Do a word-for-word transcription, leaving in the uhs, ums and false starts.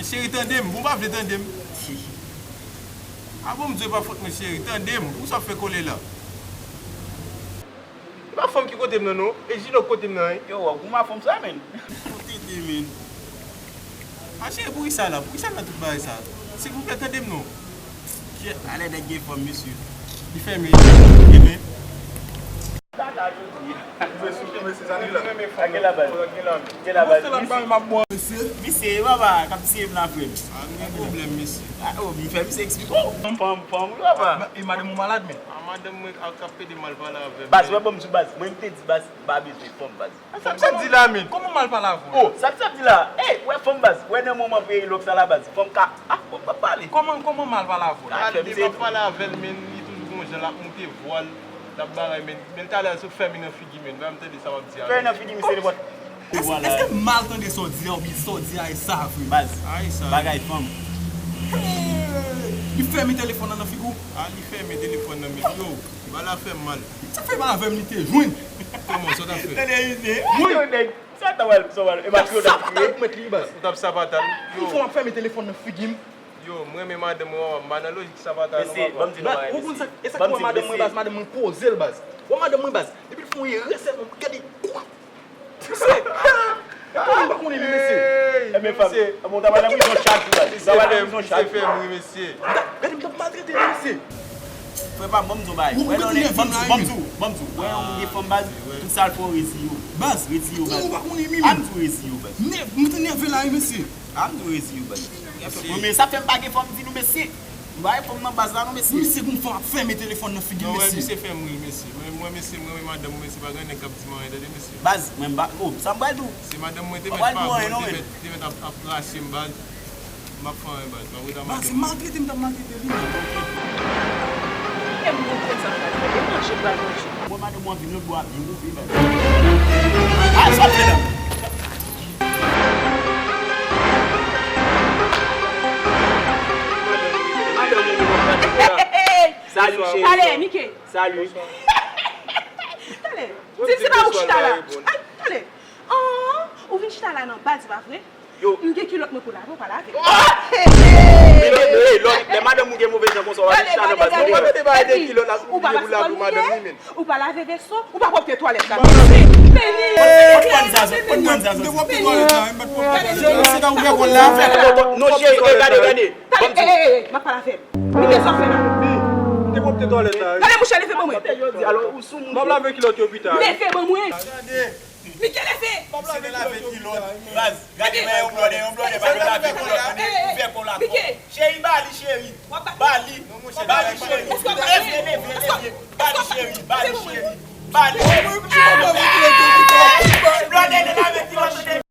Cheri, tande m, ou pa vle tande m. A bon, m di w e pa fòt mwen, cheri, tande m, poukisa w fè kole la? E pa fanm ki kote m nan, non. E Jino ki kote m nan, wi. Yo, w ap goumen ak fanm sa, menn. Ou tete, menn. A, cheri, poukisa la? Poukisa nan tout bagay sa? Silvouplè, tande m, non. Kye, talè nèg gen fanm, mesye. Li fèmen. Li fèmen. Tata jodi. Mesye, mesye, sa nou la. Gen la baz. Gen la baz. Misye, papa, k ap tiye m la, frè m. A, m gen pwoblèm, mesye. A, o, m fè misye eksplike w. Fanm, fanm, fanm, wi, papa. E madanm ou malad, men? A, madanm mwen k ap pede mal pale avè m. Baz, wè, ban m di w, baz. Mwen, m te di, baz, m pa bezwen fanm, baz. Sa m ap di la, men. Kòman mal pale avè w? O, sa m ap di la. Ey, wè fanm, baz. Wè nan moman peyi lòk sa la, baz. Fanm ka, a, fanm pa pale. Kòman, kòman mal pale avè w la? Al de m ap pale avè l, men li toujou gon jan l ap moute vwa l, l ap bagay, men, men talè sot fèmen nan figi, men. Ba m tande sa w ap di a. Fèmen nan figi, misye nenpòt. Èske, èske m mal tande sa w di a, oubyen sa w di a e sa vre? Baz, bagay fanm. Hey! Li fèmen telefòn nan nan figi w? A, li fèmen telefòn nan, men yo, bagay la fè m mal. Sa fè m avè m li te jwenn. Kòman, sa w t ap fè? Tande, misye. Wi, nèg. Sa ta wè l, sa wè l. E matri yo t ap kriye. Ou t ap sapata l. Yon fanm ap fèmen telefòn nan figi m. Yo, m renmen madanm mwen, m pa nan lojik sapata non, papa. Mesye, ban m di nou bagay, mesye. Ou konn sa, e sa k wè madanm mwen, baz, madanm mwen poze l, baz. Wè madanm mwen, baz. Depi l fè yon erè sèlman, gade. Mesye. Ou konnen m pa konnen li, mesye. Ebyen, fanm, bon, w ta pral nan prizon chak jou, baz. W ta pral nan prizon chak jou. Gade, m t ap maltrete li, mesye. Frè pa m, ban m di w bagay. Wè, non, ban m di w, ban m di w, ban m di w. Wè, yon moun gen fanm, baz, tout sa l fè w rezi yo. Baz, rezi yo, baz. Ou pa konnen mi, a m di w rezi yo, baz. Nèv, m te nève la, wi, mesye. A m di w rezi yo, baz. Mesye. Mwen, men sa fè m pa gen fanm, di nou, mesye. M pa gen fanm nan baz la, non, mesye. Misye gon fanm ap fèmen telefòn nan figi m, mesye. Non, wè, misye fè m ri, mesye. Mwen, mwen, mesye, mwen, mwen, madanm mwen, se pa gen nèg k ap di m anyen, tande, mesye. Baz, mwen m pa, o, sa m pral di w. Se madanm mwen te mèt pa bon, te mèt, te mèt ap, ap rache m, baz. M ap fè anyen, baz. M ap ret ak madanm mwen. Baz, se maltrete m t ap maltrete li, men. E m konprann sa m pral fè. E manje m pral manje. Mwen, madanm mwen vin lòt bò a byen wouve, baz. A, sa fè la. Madanm mwen, mwen pral fè la. Salut, cheri. Talè, Mike. Salut. Talè. Di m se pa ou k chita la. Ay, talè. An, ou vin chita la nan baz, pa vre? Yo. M gen kilòt mwen pou lave, ou pa lave. Kilòt, hey, lè madanm ou gen move jan konsa, w ap chita nan baz. Ou pa mete bagay de kilòt la, ou bliye pou lave pou madanm li, men. Ou pa lave veso, ou pa pwòpte twalèt la. Mesye, men li. Pot bann zaza, pot bann zaza. M te pwòpte twalèt la, m pa t pwòpte twalèt la. Se ta ouvè kòl la. Non, cheri, e gade, gade. Talè, e, e, e, m ap pale avè l. Mike, sa w fè la? M te pwòpte twalèt la, wi. Gade mouche, leve ban mwen. M ap lave kilòt yo pita, wi. Leve ban mwen. Gade. Mike, leve! M ap lave kilòt. Baz, gade, men yon blòdè, yon blòdè, pa vle lave kilòt, men ouvè kò la. Mike! Cheri, ba li, cheri. Ba li. Ba li, cheri. Leve, leve, leve. Ba li, cheri. Ba li, cheri. Ba li. Blòdè, lave kilòt, cheri.